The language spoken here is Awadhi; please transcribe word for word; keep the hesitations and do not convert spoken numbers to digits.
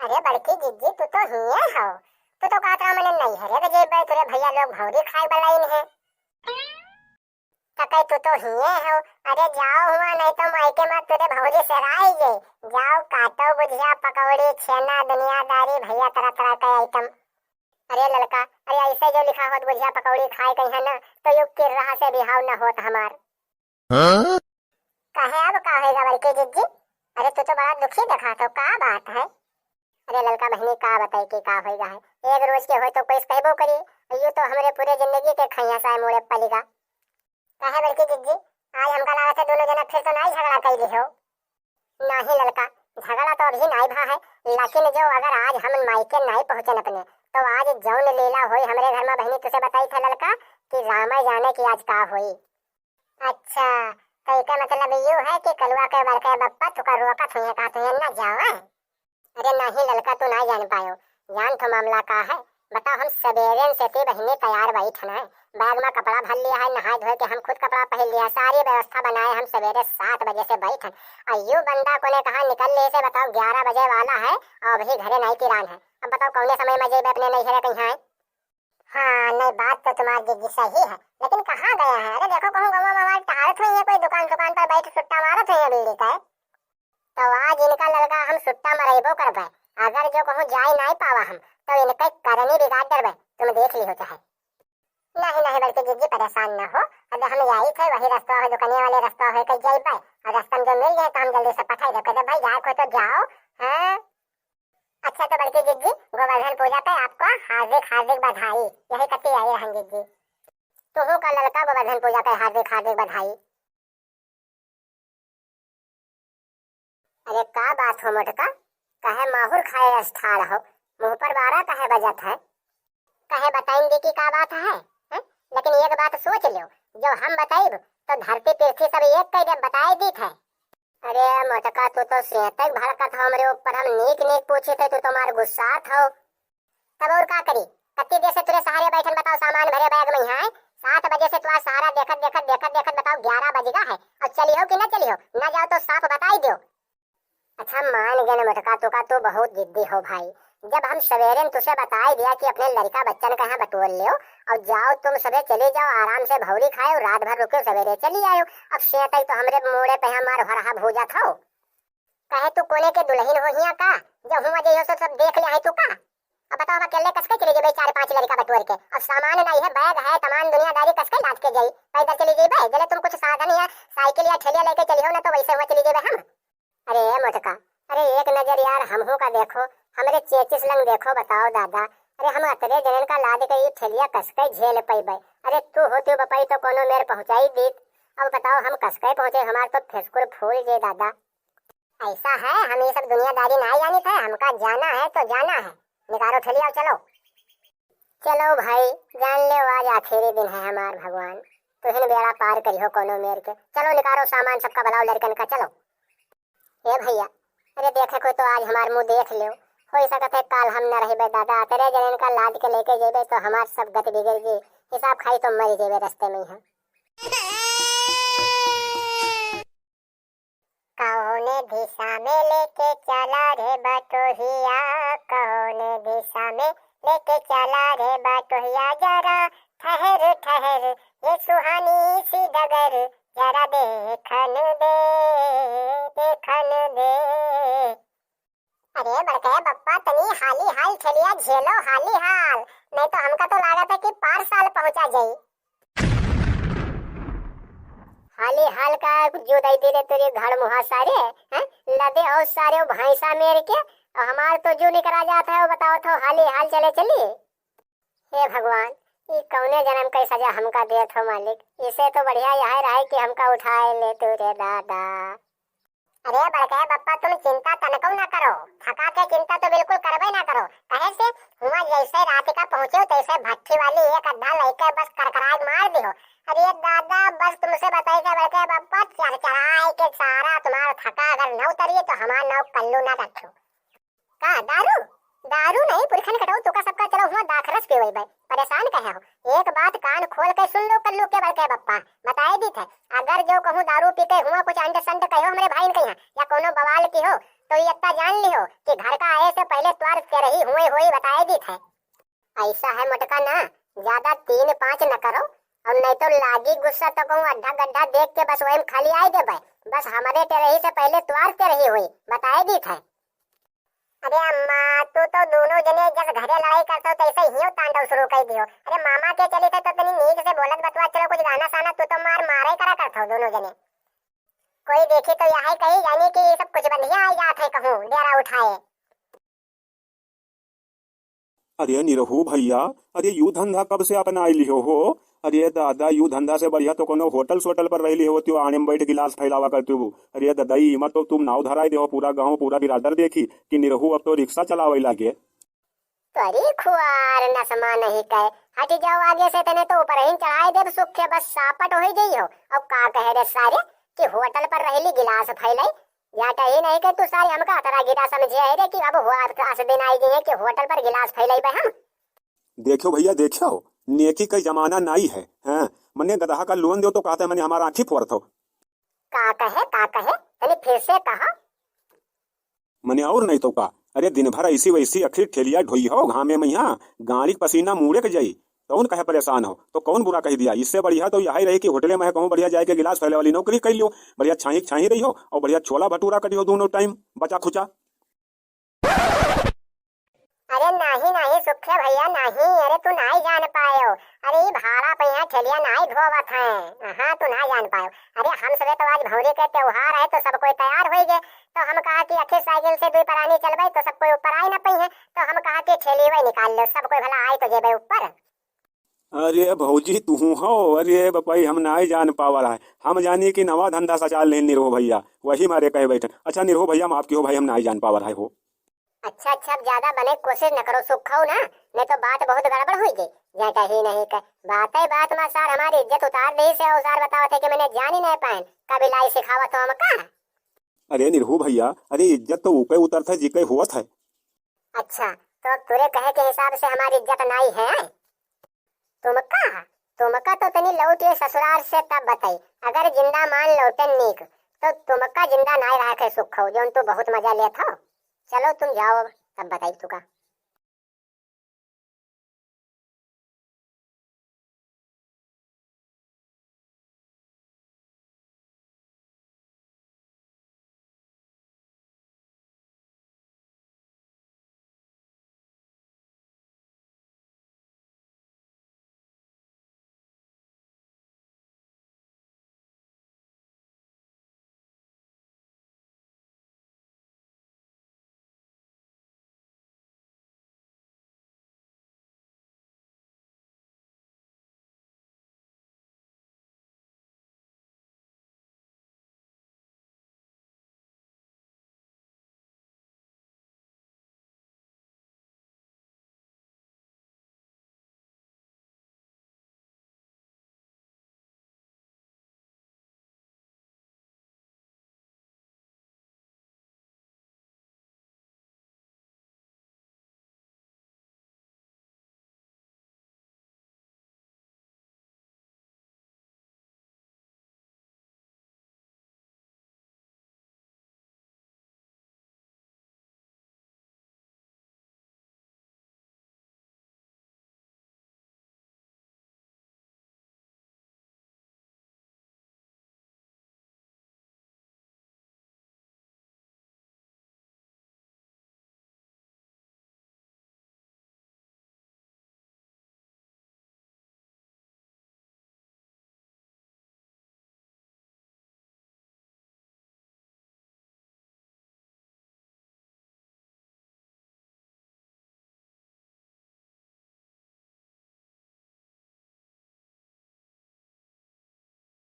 अरे बड़की जिज्जी, तू तो हिये हो। तू तो कहत रहो मने नैहरे के जेबे, तोरे भैया लोग भौरी खाए बलाइन है। त कहे तू तो हिये हो। अरे जाओ हुआ, नहीं तो मायके में तोरे भौरी से राय जे। जाओ काटो गुजिया पकौड़ी छेना दुनियादारी भैया तरह तरह के आइटम। अरे ललका, अरे ऐसे जो लिखा होत गुजिया पकौड़ी खाए कहीं ना, तो यू किर्रहा से बिहाव न होत हमार। हाँ? काहे, अब का होइगा बड़की जिज्जी? अरे तू तो बड़ा दुखी देखात हो, का बात है? अरे ललका बहिनी, का बताई कि का होइगा है? एक रोज के होय तो कोई कहबो करी, यू तो हमरे पूरे जिंदगी के खैया साय मुड़े पलिगा। काहे बड़की जिज्जी, आज हमका लागत है दोनों जना फिर तो नाई झगड़ा कइली हो? नाही ललका, झगड़ा तो अभी नाई भा है, लेकिन जो अगर आज हम मायके नाई पहुँचन अपने, तो आज जौन लीला होई हमरे घर में बहिनी तुसे बताई था ललका कि रामा जाने कि आज का होई। अच्छा, तो एकर मतलब यू है कि कलुआ के बड़के बप्पा तुका रोकत हुए, कहत हुए ना जावे? अरे नहीं ललका, तू नहीं जान पायो, जान तो मामला का है। बताओ, हम सवेरे से ती बहिनी तैयार बैठन है, बैग में कपड़ा भर लिया है, नहाए धोए के हम खुद कपड़ा पहन लिया, सारी व्यवस्था बनाए हम सवेरे सात बजे से बैठन। और यू बंदा कोने कहाँ निकल ले से बताओ, ग्यारह बजे वाला है और अभी घरे नहीं किरान है। अब बताओ कौने समय में जेबे अपने नैहरे कहीं है? हाँ, नहीं, बात तो तुम्हारी जिज्जी सही है, लेकिन कहाँ गया है? अरे देखो, कहूँ गवा मवाल टहरत हुई है, कोई दुकान, दुकान पर बैठ सुट्टा मारत हुई है बीड़ी का। तो आज इनका ललका हम सुट्टा मरैबो करबे। अगर जो कहूँ जाए नहीं पावा हम, तो इनके करनी बिगाड़ डरबे, तुम देख लिहो चाहे। नहीं, नहीं, बड़की जिज्जी परेशान न हो, अब हम जाई थे, वही रास्ता है, दुकानिया वाले रास्ता है, कहीं जाइबे, और रास्ता में जो मिल जाए तो हम जल्दी से पठाई देबे, कहते भाई जाए को तो जाओ। हाँ, अच्छा, तो बड़की जिज्जी, गोवर्धन पूजा पे आपको हार्दिक, हार्दिक बधाई। यही कत्ती आई रहन जिज्जी। तुहू का ललका गोवर्धन पूजा पे हार्दिक, हार्दिक बधाई। अरे का बात हो मोटका, काहे माहुर खाए अस ठाड़ हो, मुँह पर बारह काहे बजत है? काहे बताइन दी कि का बात है, हैं? लेकिन एक बात सोच लो, जो हम बताइब तो धरती पृथ्वी सब एक कह दे, बताए दीत है। अरे मोटका, तू तो सेतक भड़कत हो हमरे ऊपर, हम नीक नीक पूछी थे, तू तो मार गुस्सात हो। तब और का करी, कत्ती देर से तुरे सहारे बैठन बताओ, सामान भरे बैग में है, सात बजे से तुम्हारा सहारा देखत देखत देखत देखत बताओ ग्यारह बज गा है, और चली हो कि ना चली हो, ना जाओ तो साफ बताई दो। अच्छा मान गए ना मोटका, तू का तू बहुत जिद्दी हो भाई, जब हम सवेरे में तुसे बताई दिया कि अपने लड़का बच्चन का यहाँ बटोर लियो और जाओ तुम सबे चले जाओ आराम से भौरी खाए और रात भर रुके सवेरे चली आयो, अब सेतक तो हमरे मोड़े पे हमार हो रहा भूजा था। काहे तू कोने के दुल्हन हो हिया का? जो हुआ जइहो सो सब देख ले है तू का? अब बताओ, हम अकेले कस के चले जेबे चार पांच लड़का बटोर के? अब सामान नहीं है, बैग है, तमाम दुनियादारी कस के लाद के जाई? पैदल चले जेबे? जले तुम कुछ साधन या साइकिल या ठेलिया लेके चली हो ना तो वैसे हुआ चले जेबे हम। अरे ए मोटका, अरे एक नजर यार हमहू का देखो, हमरे चेचिस लंग देखो, बताओ दादा, अरे हम अतरे जनन का लाद के ई ठेलिया कस के झेल पैबे? अरे तू होती बपाई तो कोनो मेर पहुंचाई दीत। अब बताओ हम कस के पहुंचे, हमार तो फेसकुर फूल जे दादा। ऐसा है, हम ये सब दुनियादारी ना जानी थे, हमका जाना है तो जाना है। निकालो ठेलिया और चलो। चलो भाई, जान ले आज आखिरी दिन है हमार भगवान, तुहिन बेड़ा पार करिहो कोनो मेर के। चलो निकालो सामान सबका, बुलाओ लड़कन का, चलो। ए भैया, अरे देखे कोई तो आज हमार मुंह देख लो, हो सकत है काल हम न रहबे दादा, तेरे जन इनका लाद के लेके जेबे तो हमार सब गति बिगड़ गई, हिसाब खाई तो मर जेबे रस्ते में ही हम। कौने दिशा में लेके चला रे बटोहिया, कौने दिशा में लेके चला रे बटोहिया, जरा ठहर ठहर ये सुहानी सी डगर, जरा देखन दे, देखन दे। अरे बड़के बप्पा, तनी हाली हाल ठेलिया झेलो, हाली हाल, नहीं तो हमका तो लागत है कि पार साल पहुंचा जाई। हाली हाल का जू दई दे रे तेरे घर मुहा सारे, हैं? लदे और सारे वो भैंसा मेर के, और हमार तो जू निकरा जात है, वो बताओ तो हाली हाल चले चली। हे भगवान, ई कौने जन्म के सजा हमका देत हो मालिक, इसे तो बढ़िया यह रहे कि हमका उठाए ले तू रे दादा। अरे बड़के बप्पा, तुम चिंता तनको ना करो, थका के चिंता तो बिल्कुल करबे ना करो। कहे से हुआ जैसे रात का पहुँचे तैसे भट्ठी वाली एक अद्धा लइके बस करकराए मार दिहो। अरे दादा, बस तुमसे बताई के बड़के बप्पा, चरचराए के सारा तुम्हारा थका अगर न उतरिए तो हमार नाव कल्लू ना रखो। का दारू? दारू नहीं पुरखन कटऊ, तुका सबका चलो हुआ दाखरस पीवई बे। परेशान कहे हो? एक बात कान खोल के सुन लो कल्लू के बड़के बप्पा, बताए दी थे, अगर जो कहूँ दारू पी के हुआ कुछ अंड संड कहो हमरे भाई के यहाँ या कोनो बवाल की हो, तो ये इतना जान लिहो कि घर का आए से पहले तोहार तेरही हुए हुए बताए दीत है। ऐसा है मोटका ना, ज्यादा तीन पाँच न करो, और नहीं तो लागी गुस्सा तो कहूँ अड्ढा गड्ढा देख के बस वही में खाली आए देबे। बस हमरे तेरही से पहले तोहार तेरही हुई, बताए दीत है। अरे अम्मा, तू तो दोनों जने जस घरे लड़ाई करतो तैसे हियो तांडव शुरू कर दियो। अरे मामा के चली थे तो तनी नीक से बोलत बतवा चलो, कुछ गाना साना तू तो मार मारे करा करतो दोनों जने। कोई देखी तो यही कही जानी कि ये सब कुछ बंधिया आ जात है कहूँ डेरा उठाए। अरे निरहू भैया, अरे यू धंधा कब से अपनाई लिहो हो? अरे दादा, यू धंधा से बढ़िया तो कोनो होटल सोटल पर रह लिहो, त्यो आने में बैठ गिलास फैलावा करते हो। अरे दादा, ई मत तो तुम नाव धराई देहो, पूरा गांव, पूरा बिरादर देखी कि निरहू अब तो रिक्शा चलावे लागे। तोरी खुआर नसमा नहीं कहे, हट जाओ आगे से, तने तो ऊपर ही चढ़ाई देब सुखे, बस सापट हो जाई हो। अब का कहे रे सारे कि होटल पर रहली गिलास फैलाई, या कही नहीं के तू सारे हमका अतरा गिरा समझे है रे कि अब हुआ अस दिन आई गई है कि होटल पर गिलास फैलाई बे हम। देखो भैया, देखो, नेकी का जमाना नाई है, हैं? मने गदहा का लोन दो तो कहते मने हमारा आँखी फोड़त हो। का कहे, का कहे? तनी फिर से कहा। मने और नहीं तो का? अरे दिन भर ऐसी वैसी आखिर ठेलिया ढोई हो घामे में यहाँ, गाड़ी के पसीना मुड़े के जाई, कौन कहे परेशान हो? तो कौन बुरा कह दिया? इससे बढ़िया तो यही रही कि होटले में कहूँ बढ़िया जाए के गिलास फैले वाली नौकरी कर लियो, बढ़िया छाही छाही रही हो और बढ़िया छोला भटूरा कटियो दोनों टाइम बचा खुचा। अरे नाही नाही सुखे भैया नाही, अरे तू नाही जान पायो। अरे ई भाड़ा पे यहाँ ठेलिया नाही ढोवत है। हाँ, तू नाही जान पायो। अरे हम सबे तो आज भौरी के त्योहार है तो सब कोई तैयार होई गए, तो हम कहा कि अखिर साइकिल से दुई परानी चलबे तो सब कोई ऊपर आए ना पई है, तो हम कहा कि ठेली वही निकाल लो, सब कोई भला आए तो जेबे ऊपर। अरे भौजी, तुहूँ हो? अरे बपई, हम नाई जान पावा रहा है। हम जानी कि नवा धंधा सचाल लेन निरहो भैया, वही मारे कहे बैठन। अच्छा निरहो भैया, माफ किहो भाई, हम नाई जान पावा रहा है हो। अच्छा, अच्छा, अब ज्यादा बने कोशिश न करो, सुखो ना, नहीं तो बात बहुत गड़बड़ हुई गई। जटा ही नहीं कह, बात है बात में सार हमारी इज्जत उतार दी से, और सार बतावत है कि मैंने जान ही नहीं पाए, कभी लाई सिखावत हो हम का? अरे निरहू भैया, अरे इज्जत तो ऊके उतरत है, जिके होत है। अच्छा, तो अब तुरे कहे के हिसाब से हमारी इज्जत नाई है? तुमका, तुमका तो तनी लौट ये ससुराल से तब बताई, अगर जिंदा मान लौटन नीक, तो तुमका जिंदा नाई रहा के सुख हो, जौन तू बहुत मजा लेत हो। चलो तुम जाओ अब, तब बताई तुका।